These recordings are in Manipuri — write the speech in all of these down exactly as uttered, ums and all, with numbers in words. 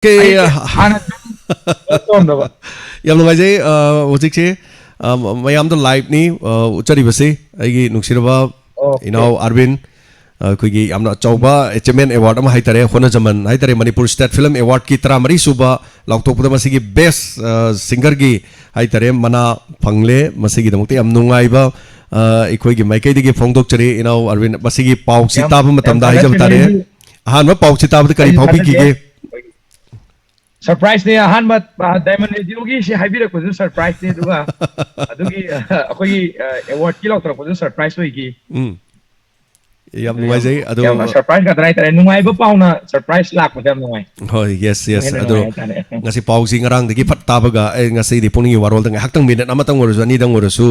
ꯑꯣꯀꯦ, ꯑꯩ ꯑ, ꯍꯥꯟꯅ ꯇꯧꯔꯝꯗꯕ꯫ ꯌꯥꯝ ꯅꯨꯡꯉꯥꯏꯖꯩ꯫ ꯑ, ꯍꯧꯖꯤꯛꯁꯦ, ꯑ, ꯃꯌꯥꯝꯗ ꯂꯥꯏꯚꯅꯤ, ꯑ, ꯎꯠꯆꯔꯤꯕꯁꯤ꯫ ꯑꯩꯒꯤ ꯅꯨꯡꯁꯤꯔꯕ ꯑꯣꯀꯦ꯫ ꯏꯅꯥꯎ ꯑꯥꯔꯕꯤꯟ, ꯑ, ꯑꯩꯈꯣꯏꯒꯤ ꯌꯥꯝꯅ ꯑꯆꯧꯕ ꯑꯦꯆꯤꯞꯃꯦꯟ ꯑꯦꯋꯥꯔꯗ ꯑꯃ ꯍꯥꯏꯇꯥꯔꯦ, ꯍꯣꯠꯅꯖꯃꯟ ꯍꯥꯏꯇꯥꯔꯦ, ꯃꯅꯤꯄꯨꯔ ꯁ꯭ꯇꯦꯠ ꯐꯤꯂꯝ ꯑꯦꯋꯥꯔꯗꯀꯤ ꯇꯔꯥꯃꯔꯤ ꯁꯨꯕ ꯂꯥꯎꯊꯣꯛꯄꯗ ꯃꯁꯤꯒꯤ ꯕꯦꯁ, ꯑ, ꯁꯤꯡꯒꯔꯒꯤ ꯍꯥꯏꯇꯥꯔꯦ, ꯃꯅꯥ ꯐꯪꯂꯦ꯫ ꯃꯁꯤꯒꯤꯗꯃꯛꯇ ꯌꯥꯝ ꯅꯨꯡꯉꯥꯏꯕ, ꯑ, ꯑꯩꯈꯣꯏꯒꯤ ꯃꯥꯏꯀꯩꯗꯒꯤ ꯐꯣꯡꯗꯣꯛꯆꯔꯤ꯫ ꯏꯅꯥꯎ ꯑꯔꯕꯤꯟ, ꯃꯁꯤꯒꯤ ꯄꯥꯎꯁꯤ ꯌꯥꯝ, ꯇꯥꯕ ꯌꯥꯝ ꯃꯇꯝꯗ ꯍꯥꯏꯖꯕ ꯊꯥꯒꯠꯆꯔꯤ꯫ ꯇꯥꯔꯦ꯫ ꯑꯩꯁꯨ, ꯑꯍꯥꯟꯕ ꯄꯥꯎꯁꯤ ꯇꯥꯕꯗ ꯀꯔꯤ ꯑꯩꯁꯨ ꯊꯥꯒꯠꯆꯔꯤ꯫ ꯐꯥꯎꯕꯤꯈꯤꯒꯦ? ꯁꯔꯄ꯭ꯔꯥꯏꯖꯅꯦ꯫ ꯑꯍꯥꯟꯕ, ꯑ, ꯗꯥꯏꯃꯟ ꯔꯦꯗꯤꯑꯣꯒꯤ ꯁꯤ ꯍꯥꯏꯕꯤꯔꯛꯄꯁꯨ ꯁꯔꯄ꯭ꯔꯥꯏꯖꯅꯦ, ꯑꯗꯨꯒ ꯑꯗꯨꯒꯤ, ꯑ, ꯑꯩꯈꯣꯏꯒꯤ, ꯑ, ꯑꯦꯋꯥꯔꯗꯀꯤ ꯂꯥꯎꯊꯣꯔꯛꯄꯁꯨ ꯁꯔꯄ꯭ꯔꯥꯏꯖ ꯑꯣꯏꯈꯤ꯫ ꯎꯝ꯫ ꯌꯥꯝ ꯑꯗꯨ ꯌꯥꯝ, ꯅꯨꯡꯉꯥꯏꯖꯩ꯫ ꯑꯗꯣ, ꯌꯥꯝ ꯁꯔꯄ꯭ꯔꯥꯏꯖ ꯉꯥꯛꯇꯅ ꯍꯥꯏꯇꯥꯔꯦ꯫ ꯅꯨꯡꯉꯥꯏꯕ ꯄꯥꯎꯅ ꯁꯔꯄ꯭ꯔꯥꯏꯖ ꯂꯥꯛꯄꯁꯦ ꯌꯥꯝ ꯅꯨꯡꯉꯥꯏ꯫ ꯍꯣꯏ, ꯌꯦꯁ, ꯌꯦꯁ꯫ ꯍꯦꯟꯅ ꯑꯗꯣ ꯅꯨꯡꯉꯥꯏ ꯍꯥꯏꯇꯥꯔꯦ꯫ ꯉꯁꯤ ꯄꯥꯎꯁꯤ ꯉꯔꯥꯡꯗꯒꯤ ꯐꯠ ꯇꯥꯕꯒ, ꯑꯩ ꯉꯁꯤꯗꯤ ꯄꯨꯛꯅꯤꯡꯒꯤ ꯋꯥꯔꯣꯜꯗ ꯉꯥꯏꯍꯥꯛꯇꯪ, ꯃꯤꯅꯤꯠ ꯑꯃꯇꯪ ꯑꯣꯏꯔꯁꯨ, ꯑꯅꯤꯗꯪ ꯑꯣꯏꯔꯁꯨ,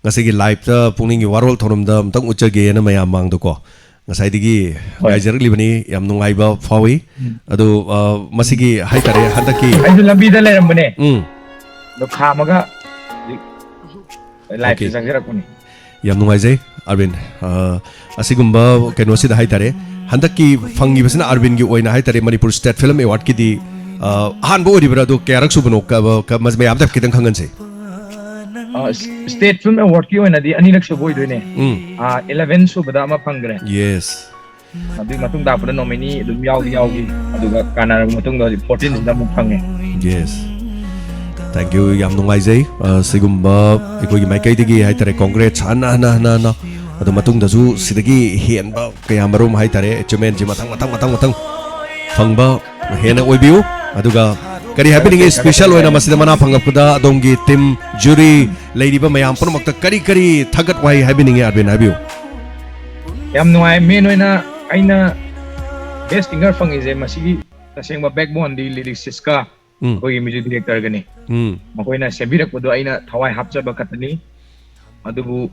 ꯉꯁꯤꯒꯤ ꯂꯥꯏꯞꯇ ꯄꯨꯛꯅꯤꯡꯒꯤ ꯋꯥꯔꯣꯜ ꯊꯧꯔꯝꯗ ꯑꯝꯇꯪ ꯎꯠꯆꯒꯦꯅ ꯃꯌꯥꯝ ꯃꯥꯡꯗꯀꯣ꯫ ꯉꯁꯥꯏꯗꯒꯤ ꯍꯣꯏ꯫ ꯉꯥꯏꯖꯔꯛꯂꯤꯕꯅꯤ꯫ ꯌꯥꯝ ꯅꯨꯡꯉꯥꯏꯕ ꯐꯥꯎꯏ꯫ ꯎꯝ꯫ ꯑꯗꯨ, ꯑ, ꯃꯁꯤꯒꯤ ꯍꯥꯏꯇꯥꯔꯦ, ꯍꯟꯗꯛꯀꯤ ꯑꯩꯁꯨ ꯂꯝꯕꯤꯗ ꯂꯩꯔꯝꯕꯅꯦ꯫ ꯎꯝ꯫ ꯑꯗꯣ ꯈꯥꯝꯃꯒ ꯍꯧꯖꯤꯛ ꯂꯥꯏꯐꯇ ꯑꯣꯀꯦ꯫ ꯆꯪꯖꯔꯛꯄꯅꯤ꯫ ꯌꯥꯝ ꯅꯨꯡꯉꯥꯏꯖꯩ, ꯑꯥꯔꯕꯤꯟ꯫ ꯑ, ꯑꯁꯤꯒꯨꯝꯕ ꯀꯩꯅꯣꯁꯤꯗ ꯍꯥꯏꯇꯥꯔꯦ, ꯍꯟꯗꯛꯀꯤ ꯐꯪꯉꯤꯕꯁꯤꯅ ꯑꯥꯔꯕꯤꯟꯒꯤ ꯑꯣꯏꯅ ꯍꯥꯏꯇꯥꯔꯦ, ꯃꯅꯤꯄꯨꯔ ꯁ꯭ꯇꯦꯠ ꯐꯤꯂꯝ ꯑꯦꯋꯥꯔꯗꯀꯤꯗꯤ, ꯑ, ꯑꯍꯥꯟꯕ ꯑꯣꯏꯔꯤꯕ꯭ꯔꯥ? ꯑꯗꯣ ꯀꯌꯥꯔꯛ ꯁꯨꯕꯅꯣ? ꯀ-, ꯀ-, ꯃꯌꯥꯝꯗ ꯈꯤꯇꯪ ꯈꯪꯍꯟꯁꯦ꯫ ꯑ, ꯁ꯭ꯇꯦꯠ ꯐꯤꯂꯝ ꯑꯦꯋꯥꯔꯗꯀꯤ ꯑꯣꯏꯅꯗꯤ ꯑꯅꯤꯔꯛ ꯁꯨꯕ ꯑꯣꯏꯗꯣꯏꯅꯦ꯫ ꯎꯝ꯫ ꯑ, eleven ꯁꯨꯕꯗ ꯑꯃ ꯐꯪꯈ꯭ꯔꯦ꯫ ꯌꯦꯁ꯫ ꯑꯗꯨꯒꯤ ꯃꯇꯨꯡ ꯇꯥꯔꯛꯄꯗ ꯅꯣꯃꯤꯅꯤ ꯑꯗꯨꯝ ꯌꯥꯎꯗꯤ ꯌꯥꯎꯈꯤ꯫ ꯑꯗꯨꯒ ꯀꯥꯟꯅꯔꯕ ꯃꯇꯨꯡꯗ ꯍꯧꯖꯤꯛ fourteen ꯁꯤꯗ ꯑꯃꯨꯛ ꯐꯪꯉꯦ꯫ ꯌꯦꯁ꯫ Thank you, ꯌꯥꯝ ꯅꯨꯡꯉꯥꯏꯖꯩ꯫ ꯑ, ꯁꯤꯒꯨꯝꯕ ꯑꯩꯈꯣꯏꯒꯤ ꯃꯥꯏꯀꯩꯗꯒꯤ ꯍꯥꯏꯇꯥꯔꯦ, congrats ꯍꯟꯅ, ꯍꯟꯅ, ꯍꯟꯅ, ꯍꯟꯅ꯫ ꯑꯗꯣ ꯃꯇꯨꯡꯗꯁꯨ ꯁꯤꯗꯒꯤ ꯍꯦꯟꯕ ꯀꯌꯥ ꯃꯔꯨꯝ ꯍꯥꯏꯇꯥꯔꯦ, ꯑꯦꯆꯤꯞꯃꯦꯟꯁꯤ ꯃꯊꯪ, ꯃꯊꯪ, ꯃꯊꯪ, ꯃꯊꯪ ꯐꯪꯕ ꯍꯦꯟꯅ ꯑꯣꯏꯕꯤꯌꯨ꯫ ꯑꯗꯨꯒ ꯀꯔꯤ ꯍꯥꯏꯕꯤꯅꯤꯡꯉꯤ, ꯏꯁꯄꯤꯁꯦꯜ ꯑꯣꯏꯅ ꯃꯁꯤꯗ ꯃꯅꯥ ꯐꯪꯂꯛꯄꯗ ꯑꯗꯣꯝꯒꯤ ꯇꯤꯝ, ꯖꯨꯔꯤ, ꯂꯩꯔꯤꯕ ꯃꯌꯥꯝ ꯄꯨꯝꯅꯃꯛꯇ ꯀꯔꯤ ꯀꯔꯤ ꯊꯥꯒꯠ ꯋꯥꯍꯩ ꯍꯥꯏꯕꯤꯅꯤꯡꯉꯤ, ꯑꯥꯔꯕꯤꯟ, ꯍꯥꯏꯕꯤꯌꯨ꯫ ꯌꯥꯝ ꯅꯨꯡꯉꯥꯏ꯫ ꯃꯦꯟ ꯑꯣꯏꯅ ꯑꯩꯅ ꯕꯦꯁ ꯁꯤꯡꯒꯔ ꯐꯪꯉꯤꯁꯦ, ꯃꯁꯤꯒꯤ ꯇꯁꯦꯡꯕ ꯕꯦꯛꯕꯣꯟꯗꯤ ꯂꯤꯔꯤꯁꯤꯁꯀ ꯎꯝ꯫ ꯑꯩꯈꯣꯏꯒꯤ ꯃ꯭ꯌꯨꯖꯤꯛ ꯗꯤꯔꯦꯛꯇꯔꯒꯅꯤ꯫ ꯎꯝ꯫ ꯃꯈꯣꯏꯅ ꯁꯦꯝꯕꯤꯔꯛꯄꯗꯣ ꯑꯩꯅ ꯊꯋꯥꯏ ꯍꯥꯞꯆꯕ ꯈꯛꯇꯅꯤ꯫ ꯑꯗꯨꯕꯨ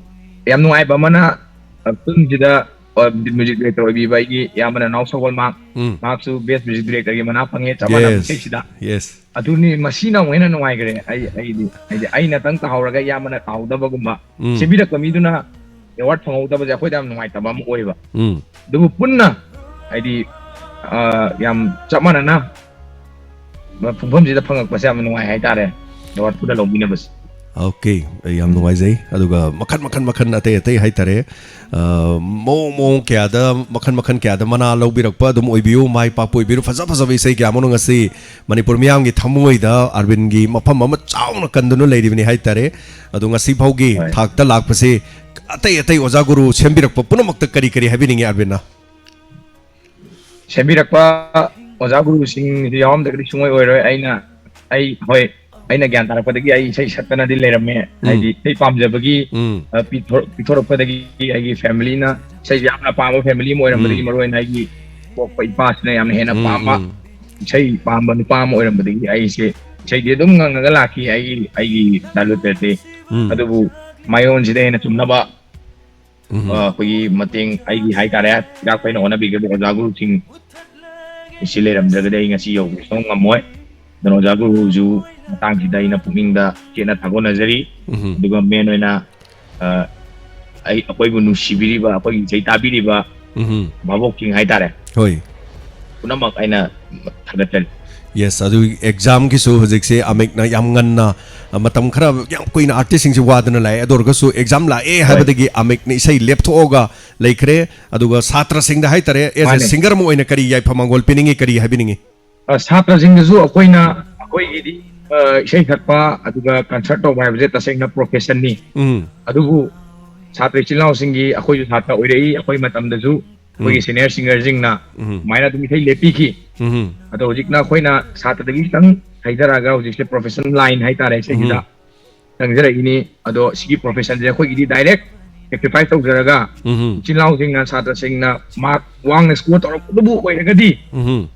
ꯌꯥꯝ ꯅꯨꯡꯉꯥꯏꯕ ꯑꯃꯅ, ꯑ, ꯐꯤꯂꯝꯁꯤꯗ, ꯑ, ꯃ꯭ꯌꯨꯖꯤꯛ ꯗꯤꯔꯦꯛꯇꯔ ꯑꯣꯏꯕꯤꯕ ꯑꯩꯒꯤ ꯏꯌꯥꯝꯕꯅ ꯅꯥꯎ ꯁꯒꯣꯜ ꯃꯥ, ꯎꯝ꯫ ꯃꯍꯥꯛꯁꯨ ꯕꯦꯁ ꯃ꯭ꯌꯨꯖꯤꯛ ꯗꯤꯔꯦꯛꯇꯔꯒꯤ ꯃꯅꯥ ꯐꯪꯉꯦ, ꯆꯞ ꯃꯥꯟꯅꯕ ꯌꯦꯁ, ꯏꯁꯩꯁꯤꯗ꯫ ꯌꯦꯁ꯫ ꯑꯗꯨꯅꯤ, ꯃꯁꯤꯅ ꯑꯃꯨꯛ ꯍꯦꯟꯅ ꯅꯨꯡꯉꯥꯏꯈ꯭ꯔꯦ꯫ ꯑꯩ, ꯑꯩꯗꯤ, ꯍꯥꯏꯗꯤ, ꯑꯩꯅꯇꯪ ꯇꯥꯍꯧꯔꯒ ꯏꯌꯥꯝꯕꯅ ꯇꯥꯍꯧꯗꯕꯒꯨꯝꯕ, ꯎꯝ꯫ ꯁꯦꯝꯕꯤꯔꯛꯄ ꯃꯤꯗꯨꯅ ꯑꯦꯋꯥꯔꯗ ꯐꯪꯍꯧꯗꯕꯁꯦ ꯑꯩꯈꯣꯏꯗ ꯌꯥꯝ ꯅꯨꯡꯉꯥꯏꯇꯕ ꯑꯃ ꯑꯣꯏꯕ꯫ ꯎꯝ꯫ ꯑꯗꯨꯕꯨ ꯄꯨꯟꯅ, ꯍꯥꯏꯗꯤ, ꯑ, ꯌꯥꯝ ꯆꯞ ꯃꯥꯟꯅꯅ ꯐꯨꯡꯐꯝꯁꯤꯗ ꯐꯪꯉꯛꯄꯁꯦ ꯌꯥꯝ ꯅꯨꯡꯉꯥꯏ ꯍꯥꯏꯇꯥꯔꯦ, ꯑꯦꯋꯥꯔꯗ ꯄꯨꯟꯅ ꯂꯧꯃꯤꯟꯅꯕꯁꯦ꯫ ꯑꯣꯀꯦ, ꯑꯩ ꯌꯥꯝ ꯅꯨꯡꯉꯥꯏꯖꯩ꯫ ꯑꯗꯨꯒ ꯃꯈꯟ ꯃꯈꯟ ꯃꯈꯟ ꯑꯇꯩ ꯑꯇꯩ ꯍꯥꯏꯇꯥꯔꯦ, ꯑ, ꯃꯑꯣꯡ ꯃꯑꯣꯡ ꯀꯌꯥꯗ, ꯃꯈꯟ ꯃꯈꯟ ꯀꯌꯥꯗ ꯃꯅꯥ ꯂꯧꯕꯤꯔꯛꯄ ꯑꯗꯨꯝ ꯑꯣꯏꯕꯤꯌꯨ, ꯃꯥꯏ ꯄꯥꯛꯄ ꯑꯣꯏꯕꯤꯔꯨ꯫ ꯐꯖ ꯐꯖꯕ ꯏꯁꯩ ꯀꯌꯥ ꯑꯃꯅ ꯉꯁꯤ ꯃꯅꯤꯄꯨꯔ ꯃꯤꯌꯥꯝꯒꯤ ꯊꯃꯣꯏꯗ ꯑꯔꯕꯤꯟꯒꯤ ꯃꯐꯝ ꯑꯃ ꯆꯥꯎꯅ ꯀꯟꯗꯨꯅ ꯂꯩꯔꯤꯕꯅꯤ ꯍꯥꯏꯇꯥꯔꯦ꯫ ꯑꯗꯣ ꯉꯁꯤ ꯐꯥꯎꯒꯤ ꯍꯣꯏ꯫ ꯊꯥꯛꯇ ꯂꯥꯛꯄꯁꯤ ꯑꯇꯩ ꯑꯇꯩ ꯑꯣꯖꯥ ꯒꯨꯔꯨ ꯁꯦꯝꯕꯤꯔꯛꯄ ꯄꯨꯝꯅꯃꯛꯇ ꯀꯔꯤ ꯀꯔꯤ ꯍꯥꯏꯕꯤꯅꯤꯡꯉꯤ ꯑꯔꯕꯤꯟꯅ? ꯁꯦꯝꯕꯤꯔꯛꯄ ꯑꯣꯖꯥ ꯒꯨꯔꯨꯁꯤꯡꯁꯤ ꯌꯥꯎꯔꯝꯗ꯭ꯔꯒꯗꯤ ꯁꯨꯡꯑꯣꯏ ꯑꯣꯏꯔꯣꯏ꯫ ꯑꯩꯅ, ꯑꯩ, ꯍꯣꯏ, ꯑꯩꯅ ꯒ꯭ꯌꯥꯟ ꯇꯥꯔꯛꯄꯗꯒꯤ ꯑꯩ ꯏꯁꯩ ꯁꯛꯇꯅꯗꯤ ꯂꯩꯔꯝꯃꯦ꯫ ꯍꯥꯏꯗꯤ ꯏꯁꯩ ꯄꯥꯝꯖꯕꯒꯤ, ꯎꯝ꯫ ꯑ, ꯄꯤꯊꯣꯔꯛ-, ꯄꯤꯊꯣꯔꯛꯄꯗꯒꯤ ꯑꯩꯒꯤ ꯐꯦꯃꯤꯂꯤꯅ ꯏꯁꯩꯁꯦ ꯌꯥꯝꯅ ꯄꯥꯝꯕ ꯐꯦꯃꯤꯂꯤ ꯑꯃ ꯑꯣꯏꯔꯝꯕꯗꯒꯤ, ꯎꯝ꯫ ꯃꯔꯨꯑꯣꯏꯅ ꯑꯩꯒꯤ ꯄꯣꯛꯄ ꯏꯄꯥꯁꯤꯅ ꯌꯥꯝꯅ ꯍꯦꯟꯅ ꯎꯝ, ꯄꯥꯝꯕ ꯎꯝ꯫ ꯏꯁꯩ ꯄꯥꯝꯕ ꯅꯨꯄꯥ ꯑꯃ ꯑꯣꯏꯔꯝꯕꯗꯒꯤ ꯑꯩꯁꯦ ꯏꯁꯩꯗꯤ ꯑꯗꯨꯝ ꯉꯪꯉꯒ ꯂꯥꯛꯈꯤ ꯑꯩꯒꯤ, ꯑꯩꯒꯤ ꯆꯥꯏꯜꯍꯨꯗꯇꯗꯤ꯫ ꯎꯝ꯫ ꯑꯗꯨꯕꯨ ꯃꯥꯏꯑꯣꯟꯁꯤꯗ ꯍꯦꯟꯅ ꯆꯨꯝꯅꯕ, ꯎꯝ꯫ ꯑ, ꯑꯩꯈꯣꯏꯒꯤ ꯃꯇꯦꯡ, ꯑꯩꯒꯤ ꯍꯥꯏꯇꯥꯔꯦ, ꯍꯤꯗꯥꯛ ꯐꯩꯅ ꯍꯣꯠꯅꯕꯤꯈꯤꯕ ꯑꯣꯖꯥ ꯒꯨꯔꯨꯁꯤꯡ ꯁꯤ ꯂꯩꯔꯝꯗ꯭ꯔꯒꯗꯤ ꯑꯩ ꯉꯁꯤ ꯌꯧꯕꯁꯨ ꯉꯝꯃꯣꯏ꯫ ꯑꯗꯨꯅ ꯑꯣꯖꯥ ꯒꯨꯔꯨꯁꯨ ꯃꯇꯥꯡꯁꯤꯗ ꯑꯩꯅ ꯄꯨꯛꯅꯤꯡꯗ ꯆꯦꯠꯅ ꯊꯥꯒꯠꯅꯖꯔꯤ꯫ ꯎꯝ꯫ ꯑꯗꯨꯒ ꯃꯦꯟ ꯑꯣꯏꯅ, ꯑ, ꯑꯩ, ꯑꯩꯈꯣꯏꯕꯨ ꯅꯨꯡꯁꯤꯕꯤꯔꯤꯕ, ꯑꯩꯈꯣꯏꯒꯤ ꯏꯁꯩ ꯇꯥꯕꯤꯔꯤꯕ ꯎꯝ꯫ ꯚꯥꯕꯣꯛꯁꯤꯡ ꯍꯥꯏꯇꯥꯔꯦ, ꯍꯣꯏ꯫ ꯄꯨꯝꯅꯃꯛ ꯑꯩꯅ ꯊꯥꯒꯠꯆꯔꯤ꯫ ꯌꯦꯁ, ꯑꯗꯨ ꯑꯦꯛꯖꯥꯝꯒꯤꯁꯨ ꯍꯧꯖꯤꯛꯁꯦ ꯑꯃꯤꯛꯅ ꯌꯥꯝ ꯉꯟꯅ, ꯑ, ꯃꯇꯝ ꯈꯔ ꯌꯥꯝ ꯀꯨꯏꯅ ꯑꯥꯔꯇꯤꯁꯁꯤꯡꯁꯦ ꯋꯥꯗꯅ ꯂꯥꯛꯑꯦ꯫ ꯑꯗꯨ ꯑꯣꯏꯔꯒꯁꯨ ꯑꯦꯛꯖꯥꯝ ꯂꯥꯛꯑꯦ ꯍꯣꯏ꯫ ꯍꯥꯏꯕꯗꯒꯤ ꯑꯃꯤꯛꯅ ꯏꯁꯩ ꯂꯦꯞꯊꯣꯛꯑꯒ ꯂꯩꯈ꯭ꯔꯦ꯫ ꯑꯗꯨꯒ ꯁꯥꯇ꯭ꯔꯁꯤꯡꯗ ꯍꯥꯏꯇꯥꯔꯦ, ꯑꯦꯁ ꯑꯦ ꯃꯥꯅꯦ꯫ ꯁꯤꯡꯒꯔ ꯑꯃ ꯑꯣꯏꯅ ꯀꯔꯤ ꯌꯥꯏꯐ ꯃꯥꯡꯒꯣꯜ ꯄꯤꯅꯤꯡꯉꯤ, ꯀꯔꯤ ꯍꯥꯏꯕꯤꯅꯤꯡꯉꯤ? ꯑ, ꯁꯥꯇ꯭ꯔꯁꯤꯡꯗꯁꯨ ꯑꯩꯈꯣꯏꯅ, ꯑꯩꯈꯣꯏꯒꯤꯗꯤ, ꯑ, ꯏꯁꯩ ꯁꯛꯄ ꯑꯗꯨꯒ ꯀꯟꯁꯔꯠ ꯇꯧꯕ ꯍꯥꯏꯕꯁꯦ ꯇꯁꯦꯡꯅ ꯄ꯭ꯔꯣꯐꯦꯁꯟꯅꯤ꯫ ꯎꯝ꯫ ꯑꯗꯨꯕꯨ ꯁꯥꯇ꯭ꯔ ꯏꯆꯤꯜ ꯏꯅꯥꯎꯁꯤꯡꯒꯤ, ꯑꯩꯈꯣꯏꯁꯨ ꯁꯥꯇ꯭ꯔ ꯑꯣꯏꯔꯛꯏ, ꯑꯩꯈꯣꯏ ꯃꯇꯝꯗꯁꯨ ꯑꯩꯈꯣꯏꯒꯤ ꯁꯤꯅꯤꯌꯔ ꯁꯤꯡꯒꯔꯁꯤꯡꯅ ꯎꯝ꯫ ꯁꯨꯃꯥꯏꯅ ꯑꯗꯨꯝ ꯏꯁꯩ ꯂꯦꯞꯄꯤꯈꯤ꯫ ꯎꯝ꯫ ꯑꯗꯣ ꯍꯧꯖꯤꯛꯅ ꯑꯩꯈꯣꯏꯅ ꯁꯥꯇ꯭ꯔꯗꯒꯤ ꯈꯤꯇꯪ ꯍꯩꯊꯔꯛꯑꯒ ꯍꯧꯖꯤꯛꯁꯦ ꯄ꯭ꯔꯣꯐꯦꯁꯅꯦꯜ ꯂꯥꯏꯟ ꯍꯥꯏꯇꯥꯔꯦ ꯏꯁꯩꯁꯤꯗ ꯎꯝ꯫ ꯆꯪꯖꯔꯛꯏꯅꯤ꯫ ꯑꯗꯣ ꯁꯤꯒꯤ ꯄ꯭ꯔꯣꯐꯦꯁꯟꯁꯦ ꯑꯩꯈꯣꯏꯒꯤꯗꯤ ꯗꯥꯏꯔꯦꯛ ꯁꯦꯀ꯭ꯔꯤꯐꯥꯏꯁ ꯇꯧꯖꯔꯒ ꯎꯝ꯫ ꯏꯆꯤꯜ ꯏꯅꯥꯎꯁꯤꯡꯅ, ꯁꯥꯇ꯭ꯔꯁꯤꯡꯅ ꯃꯥꯔꯛ ꯋꯥꯡꯅ ꯁ꯭ꯀꯣꯔ ꯇꯧꯔꯛꯄꯗꯨꯕꯨ ꯑꯣꯏꯔꯒꯗꯤ ꯎꯝ꯫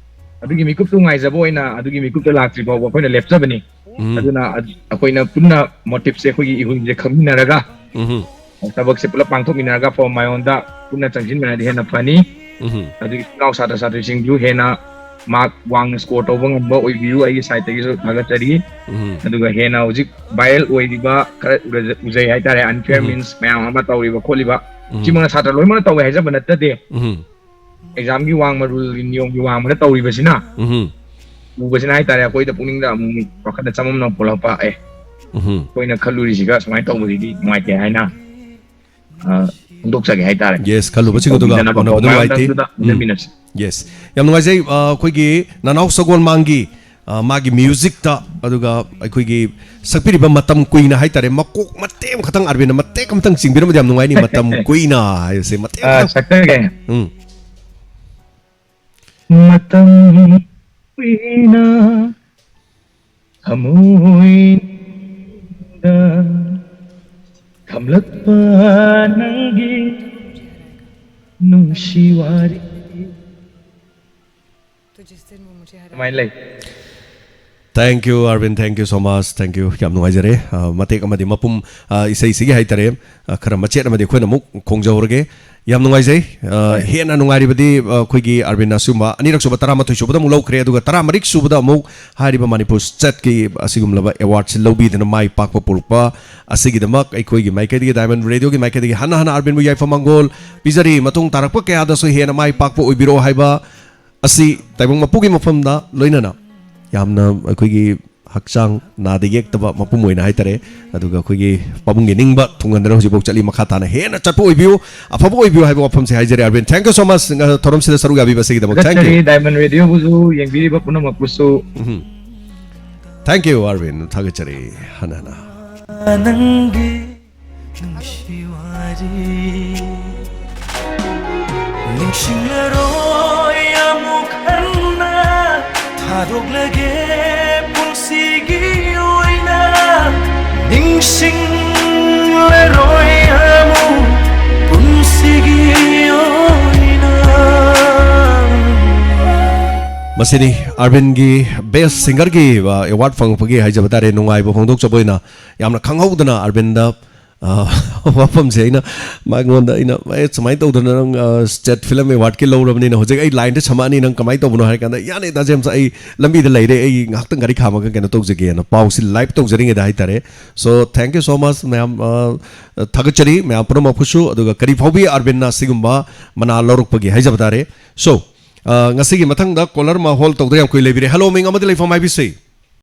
ꯑꯗꯨꯒꯤ ꯃꯤꯀꯨꯞꯇꯨ ꯉꯥꯏꯖꯕ ꯑꯣꯏꯅ ꯑꯗꯨꯒꯤ ꯃꯤꯀꯨꯞꯇ ꯂꯥꯛꯇ꯭ꯔꯤ ꯐꯥꯎꯕ ꯑꯩꯈꯣꯏꯅ ꯂꯦꯞꯆꯕꯅꯤ꯫ ꯎꯝ꯫ ꯑꯗꯨꯅ ꯑꯗ-, ꯑꯩꯈꯣꯏꯅ ꯄꯨꯟꯅ ꯃꯣꯇꯤꯞꯁꯦ ꯑꯩꯈꯣꯏꯒꯤ ꯏꯍꯨꯜꯁꯦ ꯈꯪꯃꯤꯟꯅꯔꯒ ꯎꯝ꯫ ꯊꯕꯛꯁꯦ ꯄꯨꯂꯞ ꯄꯥꯡꯊꯣꯛꯃꯤꯟꯅꯔꯒ ꯐꯣꯔꯝ ꯃꯥꯏꯌꯣꯟꯗ ꯄꯨꯟꯅ ꯆꯪꯁꯤꯟꯕꯅꯗꯤ ꯍꯦꯟꯅ ꯐꯅꯤ꯫ ꯎꯝ꯫ ꯑꯗꯨꯒꯤ ꯏꯆꯤꯜ ꯏꯅꯥꯎ ꯁꯥꯇ꯭ꯔ ꯁꯥꯇ꯭ꯔꯤꯁꯤꯡꯁꯨ ꯍꯦꯟꯅ ꯃꯥꯔꯛ ꯋꯥꯡꯅ ꯁ꯭ꯀꯣꯔ ꯇꯧꯕ ꯉꯝꯕ ꯑꯣꯏꯕꯤꯌꯨ꯫ ꯑꯩꯒꯤ ꯁꯥꯏꯠꯇꯒꯤꯁꯨ ꯊꯥꯒꯠꯆꯔꯤ꯫ ꯎꯝ꯫ ꯑꯗꯨꯒ ꯍꯦꯟꯅ ꯍꯧꯖꯤꯛ ꯚꯥꯏꯔꯦꯜ ꯑꯣꯏꯔꯤꯕ ꯈꯔ ꯎꯖ-, ꯎꯖꯩ ꯍꯥꯏꯇꯥꯔꯦ, ꯑꯟꯐꯤꯌꯔ ꯎꯝ꯫ ꯃꯤꯟꯁ ꯃꯌꯥꯝ ꯑꯃ ꯇꯧꯔꯤꯕ ꯈꯣꯠꯂꯤꯕ, ꯎꯝ꯫ ꯁꯤꯃꯛꯅ ꯁꯥꯇ꯭ꯔ ꯂꯣꯏꯅꯃꯛꯅ ꯇꯧꯋꯦ ꯍꯥꯏꯖꯕ ꯅꯠꯆꯗꯦ꯫ ꯎꯝ꯫ ꯑꯦꯛꯖꯥꯝꯒꯤ ꯋꯥꯡꯃ ꯔꯨꯜꯒꯤ ꯅꯤꯌꯣꯝꯒꯤ ꯋꯥꯡꯃꯗ ꯇꯧꯔꯤꯕꯁꯤꯅ ꯎꯝ꯫ ꯎꯕꯁꯤꯅ ꯍꯥꯏꯇꯥꯔꯦ, ꯑꯩꯈꯣꯏꯗ ꯄꯨꯛꯅꯤꯡꯗ ꯑꯃꯨꯛ ꯋꯥꯈꯜꯗ ꯆꯃꯝꯅꯕ ꯄꯣꯛꯂꯛꯄ, ꯑꯦ, ꯎꯝ ꯑꯩꯈꯣꯏꯅ ꯈꯜꯂꯨꯔꯤꯁꯤꯒ ꯁꯨꯃꯥꯏꯅ ꯇꯧꯕꯁꯤꯗꯤ ꯅꯨꯡꯉꯥꯏꯇꯦ ꯍꯥꯏꯅ, ꯑ, ꯐꯣꯡꯗꯣꯛꯆꯒꯦ ꯍꯥꯏꯇꯥꯔꯦ꯫ ꯌꯦꯁ, ꯈꯜꯂꯨꯕꯁꯤꯡ ꯑꯗꯨꯒ ꯇꯧꯕꯤꯗꯅꯕ ꯃꯥꯟꯅꯕꯗ ꯃꯌꯥꯝ ꯅꯨꯡꯉꯥꯏꯇꯦ꯫ ꯇꯧꯕꯤꯗ ꯎꯝ꯫ ꯍꯣꯠꯅꯃꯤꯟꯅꯁꯤ꯫ ꯌꯦꯁ, ꯌꯥꯝ ꯅꯨꯡꯉꯥꯏꯖꯩ꯫ ꯑ, ꯑꯩꯈꯣꯏꯒꯤ ꯅꯅꯥꯎ ꯁꯒꯣꯜꯃꯥꯡꯒꯤ, ꯑ, ꯃꯥꯒꯤ ꯃ꯭ꯌꯨꯖꯤꯛꯇ, ꯑꯗꯨꯒ ꯑꯩꯈꯣꯏꯒꯤ ꯁꯛꯄꯤꯔꯤꯕ ꯃꯇꯝ ꯀꯨꯏꯅ ꯍꯥꯏꯇꯥꯔꯦ, ꯃꯀꯣꯛ ꯃꯇꯦꯛ ꯑꯃꯈꯛꯇꯪ, ꯑꯥꯔꯕꯤꯟꯅ ꯃꯇꯦꯛ ꯑꯃꯇꯪ ꯆꯤꯡꯕꯤꯔꯝꯃꯗꯤ ꯌꯥꯝ ꯅꯨꯡꯉꯥꯏꯅꯤ꯫ ꯃꯇꯝ ꯀꯨꯏꯅ ꯍꯥꯏꯕꯁꯦ ꯃꯇꯦꯛ ꯑ, ꯑꯃꯈꯛꯇꯪ꯫ ꯁꯛꯆꯒꯦ꯫ ꯎꯝ꯫ ꯃꯇꯝ ꯀꯨꯏꯅ ꯊꯃꯣꯏꯗ ꯊꯝꯂꯛꯄ ꯅꯪꯒꯤ ꯅꯨꯡꯁꯤ ꯋꯥꯔꯤ꯫ तो जिस दिन वो मुझे हरा ꯑꯗꯨꯃꯥꯏꯅ ꯂꯩ꯫ Thank you, Arvind. Thank you so much. Thank you. ꯌꯥꯝ ꯅꯨꯡꯉꯥꯏꯖꯔꯦ꯫ ꯑ, ꯃꯇꯦꯛ ꯑꯃꯗꯤ ꯃꯄꯨꯝ, ꯑ, ꯏꯁꯩꯁꯤꯒꯤ ꯍꯥꯏꯇꯥꯔꯦ, ꯑ, ꯈꯔ ꯃꯆꯦꯠ ꯑꯃꯗꯤ ꯑꯩꯈꯣꯏꯅ ꯑꯃꯨꯛ ꯈꯣꯡꯖꯍꯧꯔꯒꯦ꯫ ꯌꯥꯝ ꯅꯨꯡꯉꯥꯏꯖꯩ꯫ ꯑ, ꯍꯦꯟꯅ ꯅꯨꯡꯉꯥꯏꯔꯤꯕꯗꯤ, ꯑ, ꯑꯩꯈꯣꯏꯒꯤ ꯑꯥꯔꯕꯤꯟꯅ ꯑꯁꯤꯒꯨꯝꯕ ꯑꯅꯤꯔꯛ ꯁꯨꯕ, ꯇꯔꯥꯃꯥꯊꯣꯏ ꯁꯨꯕꯗ ꯑꯃꯨꯛ ꯂꯧꯈ꯭ꯔꯦ, ꯑꯗꯨꯒ ꯇꯔꯥꯃꯔꯤ ꯁꯨꯕꯗ ꯑꯃꯨꯛ ꯍꯥꯏꯔꯤꯕ ꯃꯅꯤꯄꯨꯔ ꯁ꯭ꯇꯦꯠꯀꯤ ꯑꯁꯤꯒꯨꯝꯂꯕ ꯑꯦꯋꯥꯔꯗꯁꯤ ꯂꯧꯕꯤꯗꯨꯅ ꯃꯥꯏ ꯄꯥꯛꯄ ꯄꯨꯔꯛꯄ ꯑꯁꯤꯒꯤꯗꯃꯛ ꯑꯩꯈꯣꯏꯒꯤ ꯃꯥꯏꯀꯩꯗꯒꯤ, ꯗꯥꯏꯃꯟ ꯔꯦꯗꯤꯑꯣꯒꯤ ꯃꯥꯏꯀꯩꯗꯒꯤ ꯍꯟꯅ ꯍꯟꯅ ꯑꯥꯔꯕꯤꯟꯕꯨ ꯌꯥꯏꯐ ꯃꯪꯒꯣꯜ ꯄꯤꯖꯔꯤ꯫ ꯃꯇꯨꯡ ꯇꯥꯔꯛꯄ ꯀꯌꯥꯗꯁꯨ ꯍꯦꯟꯅ ꯃꯥꯏ ꯄꯥꯛꯄ ꯑꯣꯏꯕꯤꯔꯣ ꯍꯥꯏꯕ ꯑꯁꯤ ꯇꯥꯏꯕꯪ ꯃꯄꯨꯒꯤ ꯃꯐꯝꯗ ꯂꯣꯏꯅꯅ ꯌꯥꯝꯅ ꯑꯩꯈꯣꯏꯒꯤ ꯍꯛꯆꯥꯡ ꯅꯥꯗ ꯌꯦꯛꯇꯕ ꯃꯄꯨꯝ ꯑꯣꯏꯅ ꯍꯥꯏꯇꯥꯔꯦ, ꯑꯗꯨꯒ ꯑꯩꯈꯣꯏꯒꯤ ꯄꯥꯕꯨꯡꯒꯤ ꯅꯤꯡꯕ ꯊꯨꯡꯍꯟꯗꯅ ꯍꯧꯖꯤꯛꯐꯥꯎ ꯆꯠꯂꯤ꯫ ꯃꯈꯥ ꯇꯥꯅ ꯍꯦꯟꯅ ꯆꯠꯄ ꯑꯣꯏꯕꯤꯌꯨ, ꯑꯐꯕ ꯑꯣꯏꯕꯤꯌꯨ ꯍꯥꯏꯕ ꯋꯥꯐꯝꯁꯦ ꯍꯥꯏꯖꯔꯤ꯫ ꯑꯥꯔꯕꯤꯟ, thank you so much, ꯑ, ꯊꯧꯔꯝꯁꯤꯗ ꯁꯔꯨꯛ ꯌꯥꯕꯤꯕ ꯑꯁꯤꯒꯤꯗꯃꯛ꯫ Thank you. ꯊꯥꯒꯠꯆꯔꯤ ꯗꯥꯏꯃꯟ ꯔꯦꯗꯤꯑꯣꯕꯨꯁꯨ, ꯌꯦꯡꯕꯤꯔꯤꯕ ꯄꯨꯝꯅꯃꯛꯄꯨꯁꯨ꯫ ꯎꯝ꯫ Thank you, ꯑꯥꯔꯕꯤꯟ, ꯊꯥꯒꯠꯆꯔꯤ ꯍꯟꯅ ꯍꯟꯅ꯫ ꯅꯪꯒꯤ ꯅꯨꯡꯁꯤ ꯋꯥꯔꯤ ꯅꯤꯡꯁꯤꯡꯂꯔꯣꯏ ꯑꯃꯨꯛ ꯍꯟꯅ ꯊꯥꯗꯣꯛꯂꯒꯦ ꯄꯨꯟꯁꯤꯒꯤ ꯑꯣꯏꯅ ꯅꯤꯡꯁꯤꯡꯂꯔꯣꯏ ꯑꯃꯨꯛ ꯄꯨꯟꯁꯤꯒꯤ ꯑꯣꯏꯅ꯫ ꯃꯁꯤꯅꯤ ꯑꯥꯔꯕꯤꯟꯒꯤ ꯕꯦꯁ ꯁꯤꯡꯒꯔꯒꯤ, ꯑ, ꯑꯦꯋꯥꯔꯗ ꯐꯪꯉꯛꯄꯒꯤ ꯍꯥꯏꯖꯕ ꯇꯥꯔꯦ, ꯅꯨꯡꯉꯥꯏꯕ ꯐꯣꯡꯗꯣꯛꯆꯕ ꯑꯣꯏꯅ꯫ ꯌꯥꯝꯅ ꯈꯪꯍꯧꯗꯅ ꯑꯥꯔꯕꯤꯟꯗ, ꯑ, ꯋꯥꯐꯝꯁꯦ ꯑꯩꯅ ꯃꯉꯣꯟꯗ ꯑꯩꯅ, "ꯑꯦ, ꯁꯨꯃꯥꯏꯅ ꯇꯧꯗꯅ ꯅꯪ, ꯑ, ꯁ꯭ꯇꯦꯠ ꯐꯤꯂꯝ ꯑꯦꯋꯥꯔꯗꯀꯤ ꯂꯧꯔꯕꯅꯤꯅ ꯍꯧꯖꯤꯛ ꯑꯩ ꯂꯥꯏꯟꯗ ꯁꯝꯃꯛꯑꯅꯤ, ꯅꯪ ꯀꯃꯥꯏꯅ ꯇꯧꯕꯅꯣ?" ꯍꯥꯏꯔ ꯀꯥꯟꯗ, "ꯌꯥꯅꯤ ꯗꯥ ꯖꯦꯝꯁ, ꯑꯩ ꯂꯝꯕꯤꯗ ꯂꯩꯔꯦ, ꯑꯩ ꯉꯥꯏꯍꯥꯛꯇꯪ ꯒꯥꯔꯤ ꯈꯥꯝꯃꯒ ꯀꯩꯅꯣ ꯇꯧꯖꯒꯦꯅ", ꯄꯥꯎꯁꯤ ꯂꯥꯏꯚ ꯇꯧꯖꯔꯤꯉꯩꯗ ꯍꯥꯏꯇꯥꯔꯦ꯫ So, thank you so much ꯃꯌꯥꯝ, ꯑ, ꯊꯥꯒꯠꯆꯔꯤ ꯃꯌꯥꯝ ꯄꯨꯝꯅꯃꯛꯄꯨꯁꯨ꯫ ꯑꯗꯨꯒ ꯀꯔꯤ ꯐꯥꯎꯕꯤ ꯑꯥꯔꯕꯤꯟꯅ ꯑꯁꯤꯒꯨꯝꯕ ꯃꯅꯥ ꯂꯧꯔꯛꯄꯒꯤ ꯍꯥꯏꯖꯕ ꯇꯥꯔꯦ꯫ So, ꯑ, ꯉꯁꯤꯒꯤ ꯃꯊꯪꯗ ꯀꯣꯂꯔ ꯑꯃ ꯍꯣꯜ ꯇꯧꯗ ꯌꯥꯝ ꯀꯨꯏ ꯂꯩꯕꯤꯔꯦ꯫ ꯍꯜꯂꯣ, ꯃꯤꯡ ꯑꯃꯗꯤ ꯂꯩꯐꯝ ꯍꯥꯏꯕꯤꯁꯤ꯫